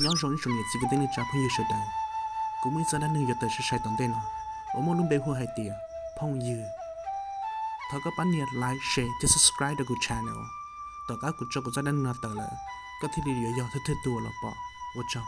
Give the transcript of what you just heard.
Nyob zoo ib tsoom niam txiv kwv tij neej tsa phooj ywg sawv daws. Kuv muaj ib txoj dab neeg yuav tawm sai sai tom ntej no uas muaj lub npe hu hais tias phooj ywg. Thov koj pab nias like, share thiab subscribe rau kuv channel, tom qab kuv tso kuv txoj dab neeg no tawm lawm, koj thiaj li yuav yog thawj thawj tug los pom. Ua tsaug.